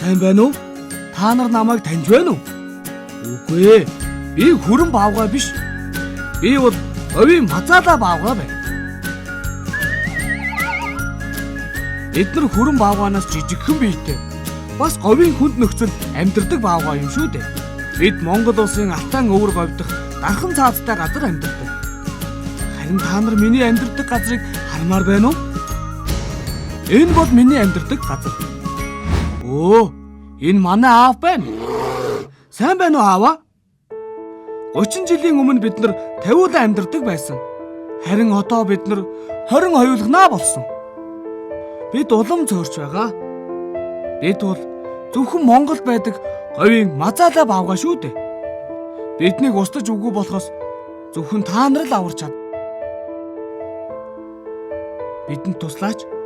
Сайн байна уу? Та нар намайг таньж байна уу? Үгүй ээ. Би хүрэн баавгай биш. Би бол говийн мазаалаа баавгай байна. Бид нар хүрэн баавгаанаас жижигхэн биетэй. Бас говийн хүнд нөхцөл амьдардаг баавгай юм шүү дээ. Бид Монгол улсын Алтан өвөр говьдох дархан цаазтай газар амьдардаг. Харин та нар миний амьдардаг газрыг хармаар байна уу? Энэ бол миний амьдардаг газар. Өө, энэ манай аав байна. Сайн байна уу аава? 30 жилийн өмнө бид нар 50 амьдардаг байсан. Харин одоо бид нар 20 хоёулгнаа болсон. Бид улам цөөрч байгаа. Бид бол зөвхөн Монголд байдаг говийн мазаалаа баавгай шүү дээ. Биднийг устж үгүй болохоос зөвхөн та нар л аварч чад. Бидэнд туслаач.